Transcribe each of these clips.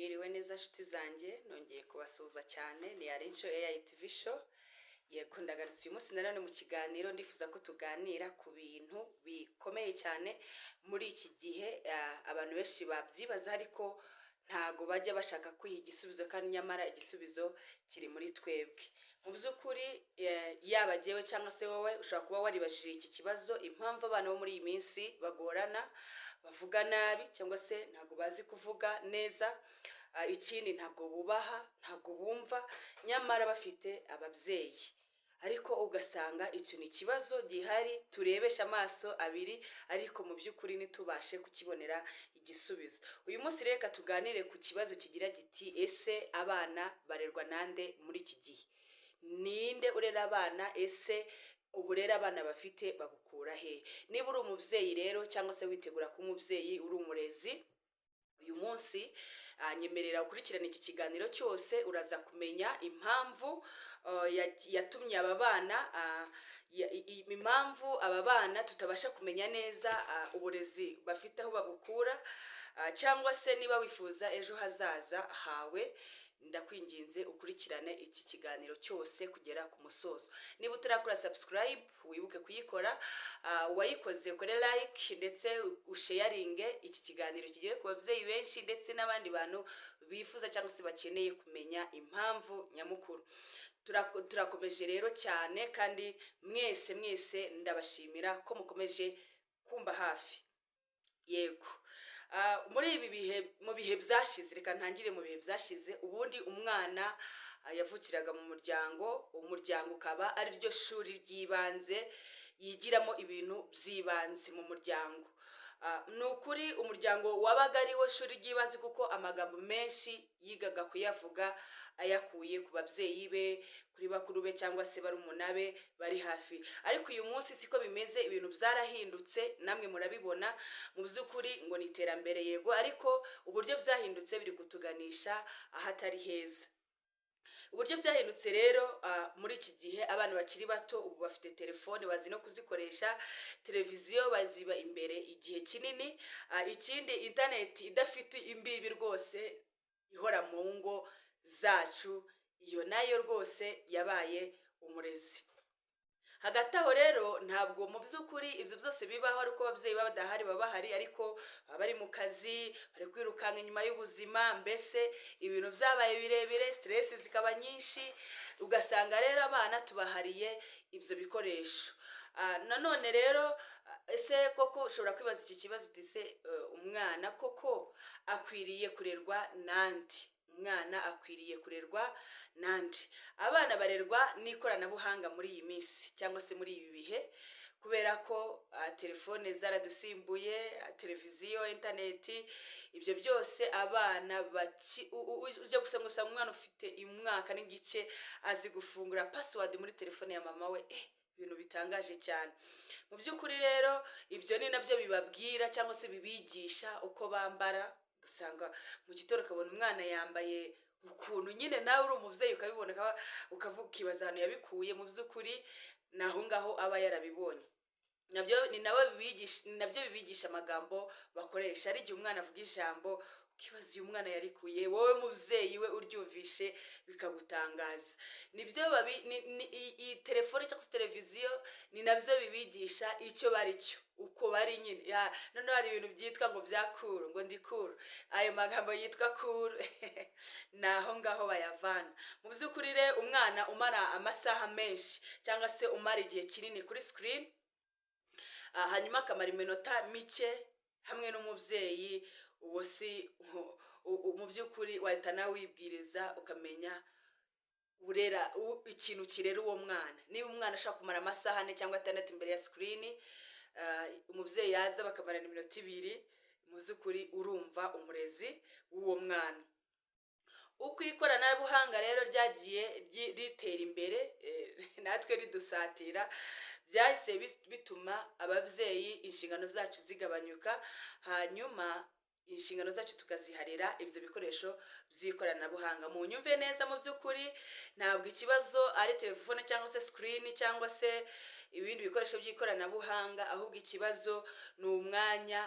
Mwiriwe neza nshuti zanjye, nongeye kubasuhuza cyane. Ni Arinco AI TV Show. Yego, ndagarutse uyu munsi nanone mu kiganiro. Ndifuza ko tuganira ku bintu bikomeye cyane muri iki gihe. Abantu benshi babyibaza ariko ntago bajya bashaka kwiha igisubizo, kandi nyamara igisubizo kiri muri twebwe. Mu by'ukuri, yaba jyewe cyangwa se wowe, ushobora kuba waribajije iki kibazo: impamvu abana bo muri iyi minsi bagorana, bavuga nabi cyangwa se ntabwo bazi kuvuga neza. Ikindi, ntabwo bubaha, ntabwo bumva, nyamara bafite ababyeyi. Ariko ugasanga icyo ni ikibazo gihari turebesha amaso abiri, ariko mu by'ukuri ntitubashe kukibonera igisubizo. Uyu munsi rero reka tuganire ku kibazo kigira giti: ese abana barerwa nande muri iki gihe? Ninde urera abana? Ese uburere abana bafite babukura he? Niba uri umubyeyi rero, cyangwa se witegura kuba umubyeyi, uri umurezi, uyu munsi nyemerera ukurikirane iki kiganiro cyose. Uraza kumenya impamvu yatumye aba bana, impamvu aba bana tutabasha kumenya neza uburezi bafite aho babukura. Cyangwa se niba wifuza ejo hazaza hawe, ndakwinginze ukurikirane iki kiganiro cyose kugera ku musozo. Niba utarakora subscribe, wibuke kuyikora. Uwayikoze ukore like, ndetse usharinge iki kiganiro kigere ku babyeyi benshi ndetse n'abandi bantu bifuza cyangwa se bakeneye kumenya impamvu nyamukuru. Turakomeje rero cyane, kandi mwese mwese ndabashimira ko mukomeje kumba hafi. Yego. Muri ibi bihe, mu bihe byashize, reka ntangire mu bihe byashize. Ubundi umwana yavukiraga mu muryango, umuryango ukaba ari ryo shuri ry'ibanze yigiramo ibintu by'ibanze mu muryango. Ni ukuri umuryango wabaga ari wo shuri ry'ibanze, kuko amagambo menshi yigaga kuyavuga ayakuye ku babyeyi be, kuri bakuru be cyangwa se barumuna be bari hafi. Ariko uyu munsi siko bimeze, ibintu byarahindutse, namwe murabibona. Mu by'ukuri ngo ni iterambere, yego, ariko uburyo byahindutse biri kutuganisha ahatari heza. Uburyo byahindutse rero, muri iki gihe abana bakiri bato ubu bafite telefone, bazi no kuzikoresha, televiziyo baziba imbere igihe kinini. Ikindi, interineti idafite imbibi rwose ihora mu ngo zacu, iyo nayo rwose yabaye umurezi. Hagati aho rero, ntabwo mu by'ukuri ibyo byose bibaho ariko ababyeyi baba badahari. Baba bahari, ariko baba bari mu kazi, bari kwirukanka inyuma y'ubuzima. Mbese ibintu byabaye birebire, stress zikaba nyinshi, ugasanga rero abana tubahariye ibyo bikoresho. Nanone rero, ese koko ushobora kwibaza iki kibazo uti: se umwana koko akwiriye kurerwa nande? Umwana akwiriye kurerwa nande? Abana barerwa n'ikoranabuhanga muri iyi minsi cyangwa se muri ibi bihe, kubera ko telefone zaradusimbuye, televiziyo, interineti, ibyo byose. Abana ujya gusanga usanga umwana ufite umwaka n'igice azi gufungura password muri telefone ya mama we. Ibintu bitangaje cyane mu by'ukuri. Rero ibyo ni nabyo bibabwira cyangwa se bibigisha uko bambara. Usanga mu gitondo ukabona umwana yambaye ukuntu nyine nawe uri umubyeyi ukabibona, ukavuga, ukibaza ahantu yabikuye. Mu by'ukuri ni aho ngaho aba yarabibonye. Nabyo ni nabo bibigisha, ni nabyo bibigisha amagambo bakoresha. Ari igihe umwana avuga ijambo ukibaza uyu mwana yarikuye, wowe mubyeyi we uryumvishe bikagutangaza. Nibyo babi iyi telefone cyangwa se televiziyo ni nabyo bibigisha icyo bari cyo, uko bari nyine. Noneho hari ibintu byitwa ngo bya cool, ngo ndi cool. Ayo magambo yitwa cool ni aho ngaho bayavana. Mu by'ukuri rero, umwana umara amasaha menshi cyangwa se umara igihe kinini kuri screen, hanyuma akamara iminota mike hamwe n'umubyeyi, uwo si mu by'ukuri wahita nawe wibwiriza ukamenya urera ikintu kirera uwo mwana. Niba umwana ashaka kumara amasaha 4 cyangwa 6 imbere ya screen, umubyeyi yaza bakamarana iminota 2, mu by'ukuri urumva umurezi w'uwo mwana. Uko ikoranabuhanga rero ryagiye ritera imbere, natwe ridusatira, byahise bituma ababyeyi inshingano zacu zigabanyuka, hanyuma inshingano zacu tukaziharira ibyo bikoresho by'ikoranabuhanga. Mu nyumve neza, mu by'ukuri ntabwo ikibazo ari telefone cyangwa se screen cyangwa se ibindi bikoresho by'ikoranabuhanga, ahubwo ikibazo ni umwanya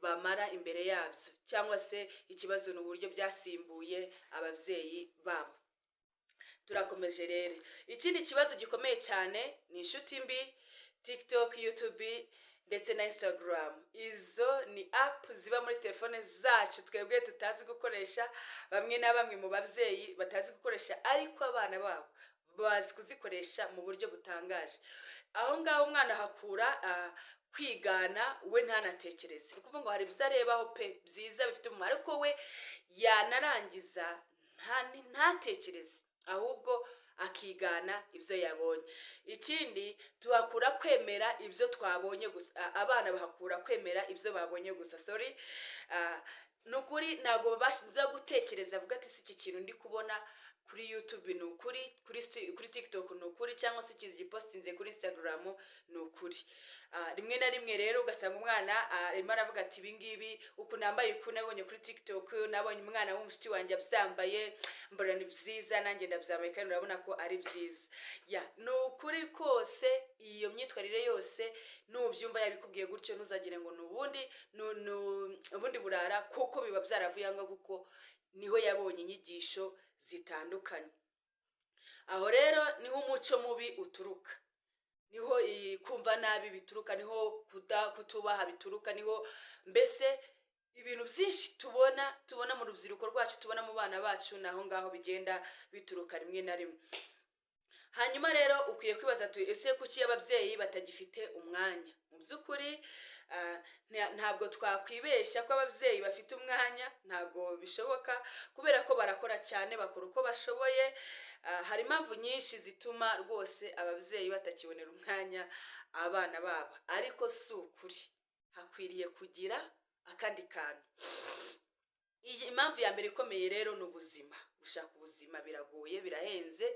bamara imbere yabyo, cyangwa se ikibazo ni uburyo byasimbuye ababyeyi babo. Turakomeje rero. Ikindi kibazo gikomeye cyane ni inshuti mbi: TikTok, YouTube ndetse na Instagram. Izo ni app ziba muri telefone zacu twebwe tutazi gukoresha, bamwe na bamwe mu babyeyi batazi gukoresha, ariko abana babo bazi kuzikoresha mu buryo butangaje. Aho ngaho umwana ahakura kwigana, we ntanatekereze. Ni ukuvuga ngo hari ibyo arebaho pe byiza bifite umumaro, ariko we yanarangiza ntatekereze, ahubwo akigana ibyo yabonye. Ikindi, tuhakura kwemera ibyo twabonye gusa. Abana bahakura kwemera ibyo babonye gusa, sorry. Ni ukuri ntabwo babasha gutekereza, avuga ati: "Si iki kintu ndi kubona kuri YouTube ni ukuri, kuri TikTok ni ukuri, cyangwa se iki gipostinze kuri Instagram ni ukuri?" Rimwe na rimwe rero ugasanga umwana arimo aravuga ati: "Ibi ngibi uku nambaye, uku nabonye kuri TikTok, nabonye umwana w'umushuti wanjye abyambaye, mbona ni byiza, nanjye ndabyambaye kandi urabona ko ari byiza." Ya, ni ukuri kose, iyo myitwarire yose nubyumva yabikubwiye gutyo, ntuzagire ngo ni ubundi ubundi burara, kuko biba byaravuye aho ngaho, kuko niho yabonye inyigisho zitandukanye. Aho rero niho umuco mubi uturuka, niho kumva nabi bituruka, niho kutubaha bituruka, niho mbese ibintu byinshi tubona mu rubyiruko rwacu, tubona mu bana bacu, ni aho ngaho bigenda bituruka rimwe na rimwe. Hanyuma rero ukwiye kwibaza tuti: "Ese kuki ababyeyi batagifite umwanya?" Mu by'ukuri ntabwo twakwibeshya ko ababyeyi bafite umwanya, ntabwo bishoboka, kubera ko barakora cyane, bakora uko bashoboye. Hari impamvu nyinshi zituma rwose ababyeyi batakibonera umwanya abana babo, ariko si ukuri, hakwiriye kugira akandi kantu. Iyi impamvu ya mbere ikomeye rero ni ubuzima. Gushaka ubuzima biragoye, birahenze,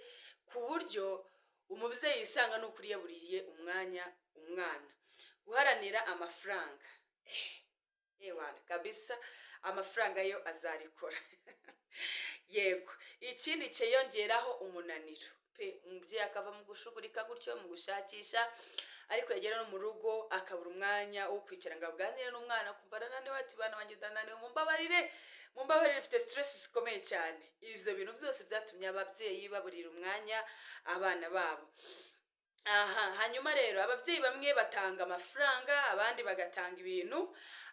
ku buryo umubyeyi yisanga n'ukuri yaburiye umwanya umwana. Guharanira amafaranga, ewana kabisa, amafaranga yo azarikora, yego. Ikindi cyiyongeraho, umunaniro pe. Umubyeyi akava mu gushugurika gutyo, mu gushakisha, ariko yagera no mu rugo akabura umwanya wo kwicara ngo aganire n'umwana, kumva arananiwe, ati: "Bana banjye, ndananiwe, mumbabarire, mumbabarire, mfite stress zikomeye cyane." Ibyo bintu byose byatumye ababyeyi baburira umwanya abana babo. Aha hanyuma rero ababyeyi bamwe batanga amafaranga, abandi bagatanga ibintu,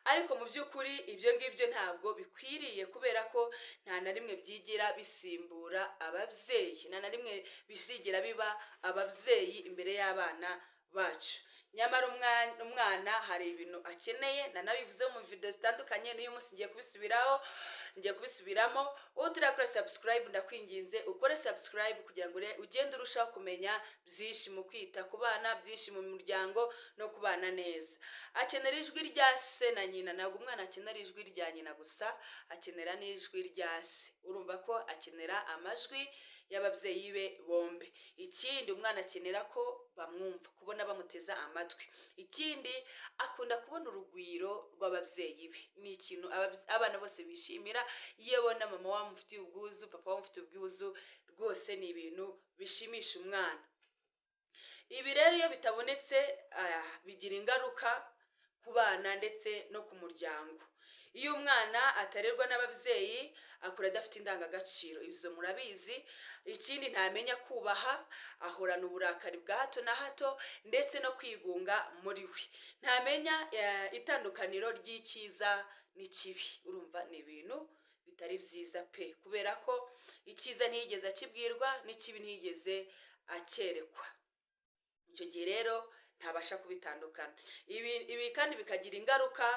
ariko mu by'ukuri ibyo ngibyo ntabwo bikwiriye, kubera ko nta na rimwe byigira bisimbura ababyeyi, nta na rimwe bizigira biba ababyeyi imbere y'abana bacu. Nyamara umwana hari ibintu akeneye, nanabivuze mu video zitandukanye, n'uyu munsi ngiye kubisubiraho, ngiye kubisubiramo. Wowe turakora subscribe, ndakwinginze ukore subscribe kugira ngo ugende urushaho kumenya byinshi mu kwita ku bana, byinshi mu muryango no kubana neza. Akenera ijwi rya se na nyina. Ntabwo umwana akenera ijwi rya nyina gusa, akenera n'ijwi rya se. Urumva ko akenera amajwi y'ababyeyi be bombi. Ikindi, umwana akenera ko bamwumva, kubona bamuteza amatwi. Ikindi, akunda kubona urugwiro rw'ababyeyi be. Ni ikintu abana bose bishimira. Iyo abona mama wamufitiye ubwuzu, papa wamufitiye ubwuzu, rwose ni ibintu bishimisha umwana. Ibi rero iyo bitabonetse, bigira ingaruka ku bana ndetse no ku muryango. Iyo umwana atarerwa n'ababyeyi, akura adafite indangagaciro, ibyo murabizi. Ikindi, ntamenya kubaha, ahorana uburakari bwa hato na hato ndetse no kwigunga muri we, ntamenya itandukaniro ry'icyiza n'ikibi. Urumva ni ibintu bitari byiza pe, kubera ko icyiza ntiyigeze akibwirwa n'ikibi ntiyigeze akerekwa. Icyo gihe rero ntabasha kubitandukana. Ibi kandi bikagira ingaruka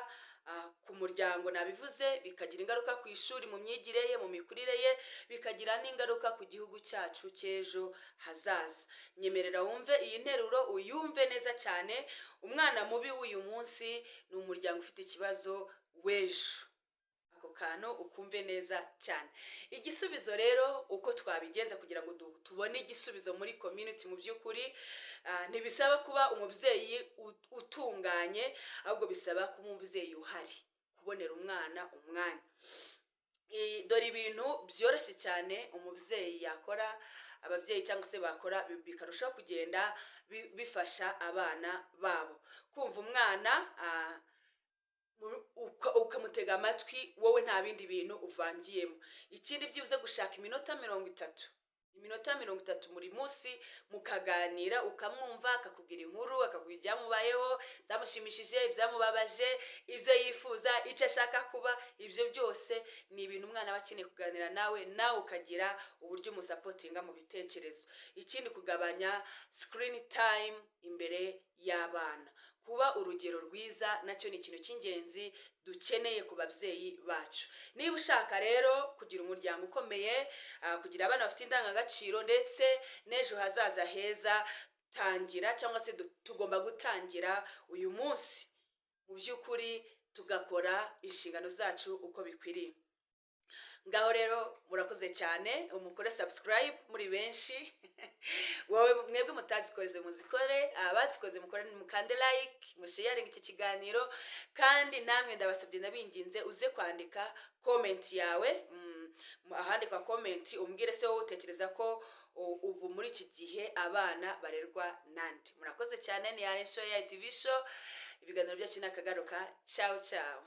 ku muryango, nabivuze, bikagira ingaruka ku ishuri, mu myigire ye, mu mikurire ye, bikagira n'ingaruka ku gihugu cyacu cy'ejo hazaza. Nyemerera wumve iyi nteruro, uyumve neza cyane: umwana mubi w'uyu munsi ni umuryango ufite ikibazo w'ejo. Ako kantu ukumve neza cyane. Igisubizo rero, uko twabigenza kugira ngo tubone igisubizo muri community, mu by'ukuri ntibisaba kuba umubyeyi utunganye, ahubwo bisaba kuba umubyeyi uhari, kubonera umwana umwanya. Dore ibintu byoroshye cyane umubyeyi yakora, ababyeyi cyangwa se bakora, bikarushaho kugenda bifasha abana babo kumva umwana. Ukamutega amatwi wowe, nta bindi bintu uvangiyemo. Ikindi, byibuze gushaka iminota 30, iminota 30 buri munsi, mukaganira, ukamwumva, akakubwira inkuru, akakubwira ibyamubayeho, byamushimishije, ibyamubabaje, ibyo yifuza, icyo ashaka kuba. Ibyo byose ni ibintu umwana aba akeneye kuganira nawe, nawe ukagira uburyo umusupportinga mu bitekerezo. Ikindi, kugabanya screen time imbere y'abana. Kuba urugero rwiza nacyo ni ikintu cy'ingenzi dukeneye ku babyeyi bacu. Niba ushaka rero kugira umuryango ukomeye, kugira abana bafite indangagaciro ndetse n'ejo hazaza heza, tangira cyangwa se tugomba gutangira uyu munsi, mu by'ukuri tugakora inshingano zacu uko bikwiriye. Ngaho rero murakoze cyane, mukore subscribe muri benshi. Wowe mwebwe mutazikoze muzikore, abazikoze mukore, mukande like, musharinge iki kiganiro. Kandi namwe ndabasabye, ndabinginze, uze kwandika comment yawe ahandikwa comment, umbwire se wowe utekereza ko ubu muri iki gihe abana barerwa nande? Murakoze cyane. Ni Aresho ya TV Show, ibiganiro byacu ni akagaruka. Ciao ciao.